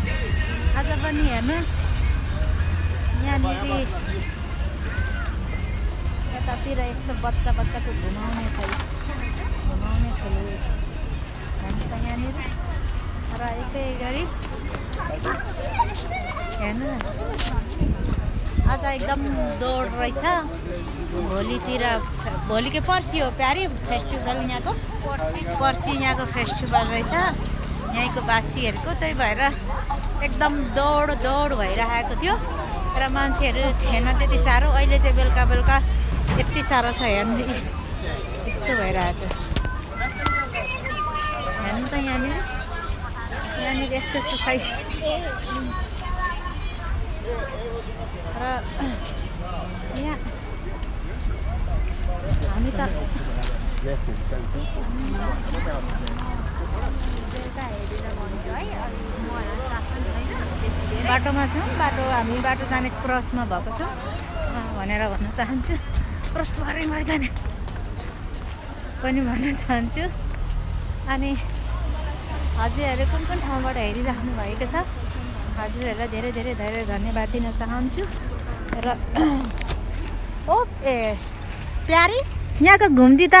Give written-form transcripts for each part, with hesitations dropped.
आज पनि हेर्नु यहाँनिर यतातिर यस्तो बच्चा बच्चाको घुमाउने खेल हेर्नु त यहाँनिर र यसै गरी हेर्नु आज एकदम दौड रहेछ भोलि के पर्सि हो प्यारी फेस्टिभल यहाँको पर्सि यहाँको फेस्टिभल रहेछ यहीँको बासीहरूको त्यही भएर एकदम दौड भइरहेको थियो र मान्छेहरू थिएन त्यति साह्रो अहिले चाहिँ बेलुका यति साह्रो छ हेर्नु यस्तो भइरहेको हेर्नु त यहाँनिर यस्तो छ र यहाँ हामी त बाटोमा छौँ हामी बाटो जाने क्रसमा भएको छौँ भनेर भन्न चाहन्छु क्रसबाटै मैदान पनि भन्न चाहन्छु अनि हजुरहरू कुन ठाउँबाट हेरिराख्नु भएको छ हजुरहरूलाई धेरै धेरै धेरै धन्यवाद दिन चाहन्छु र प्यारी यहाँको घुम्ती त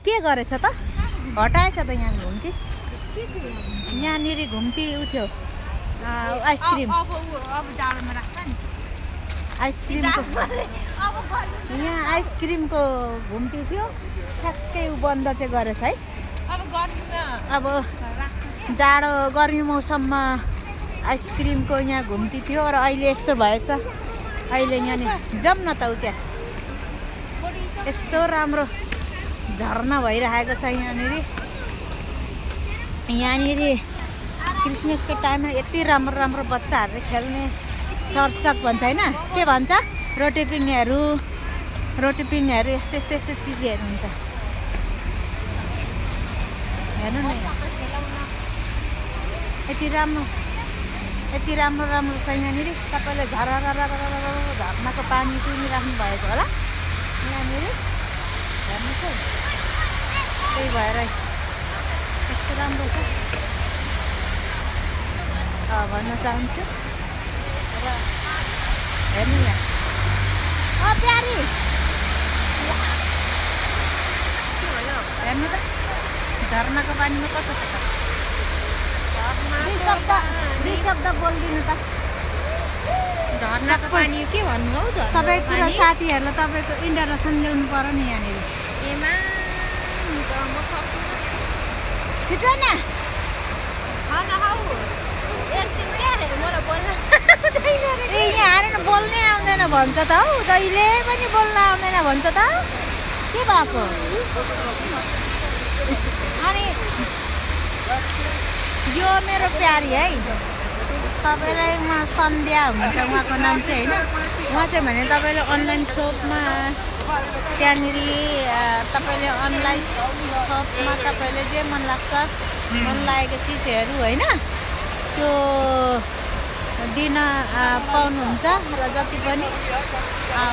के गरेछ त हटाएछ त यहाँ घुम्ती यहाँनिर घुम्ती उ थियो आइसक्रिमको घुम्ती थियो ठ्याक्कै उ बन्द चाहिँ गरेछ है अब जाडो गर्मी मौसममा आइसक्रिमको यहाँ घुम्ती थियो र अहिले यस्तो भएछ अहिले यहाँनिर जाऊँ न त उ त्यहाँ यस्तो राम्रो झर्ना भइरहेको छ यहाँनिर क्रिसमसको टाइममा यति राम्रो बच्चाहरूले खेल्ने सर्चक भन्छ होइन के भन्छ रोटेपिङहरू यस्तो चिजहरू हुन्छ हेर्नु न यति राम्रो छ यहाँनिर तपाईँले झर्नाको पानी सुनिराख्नु भएको होला यहाँनिर हेर्नु छ त्यही भएर यस्तो राम्रो छ भन्न चाहन्छु र हेर्नु यहाँ प्यारी हेर्नु त झर्नाको पानीमा कस्तो छ शब्द बोलिदिनु त झर्नाको पानी के भन्नु हौ त सबै कुरा साथीहरूलाई तपाईँको इन्टरनेसन ल्याउनु पर्यो नि यहाँनिर छिटो न ए यहाँ आएर बोल्नै आउँदैन भन्छ त हौ जहिले पनि बोल्न आउँदैन भन्छ त के भएको अनि यो मेरो प्यारी है तपाईँलाई उहाँ सन्ध्या हुन्छ उहाँको नाम चाहिँ होइन उहाँ चाहिँ भने तपाईँले अनलाइन सपमा त्यहाँनिर तपाईँले अनलाइन सपमा तपाईँले जे मन लागेको चिजहरू होइन त्यो दिन पाउनुहुन्छ र जति पनि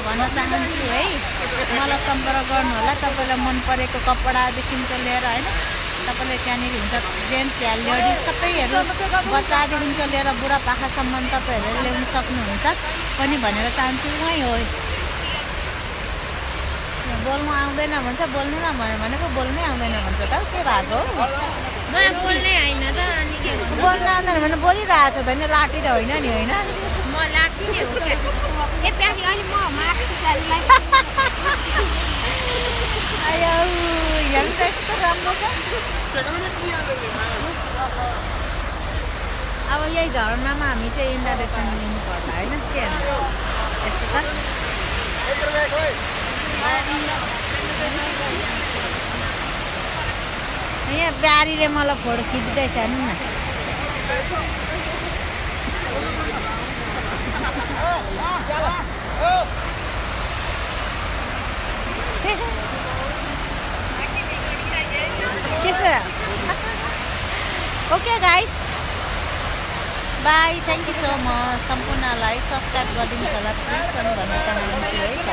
भन्न चाहन्छु है मलाई सम्पर्क गर्नु होला तपाईँलाई मन परेको कपडादेखिको लिएर होइन तपाईँले त्यहाँनिर हुन्छ जेन्ट्स या लेडिज सबैहरू बच्चादेखिको लिएर बुढापाकासम्म तपाईँहरूले ल्याउन सक्नुहुन्छ पनि भनेर चाहन्छु उहाँ हो बोल्नु आउँदैन भन्छ बोल्नु न भनेको बोल्नै आउँदैन भन्छ त के भएको हो मलाई बोल्नै होइन त अनि के बोल्न आउँदैन भने बोलिरहेको छ त नि लाटी त होइन नि होइन म लाटी नै हो क्या ए प्यारी अहिले म मार्छु प्यारीलाई आयो यहाँ त यस्तो राम्रो छ अब यही झरनामा हामी चाहिँ इन्टरनेसन लिनु पर्ला होइन के यस्तो छ यहाँ प्यारीले मलाई फोटो खिच्दैछ हेर्नु न Okay guys, bye. Thank you so much. सम्पूर्णलाई सब्सक्राइब गरिदिनु होला प्लिज पनि भन्न चाहन्छु है त।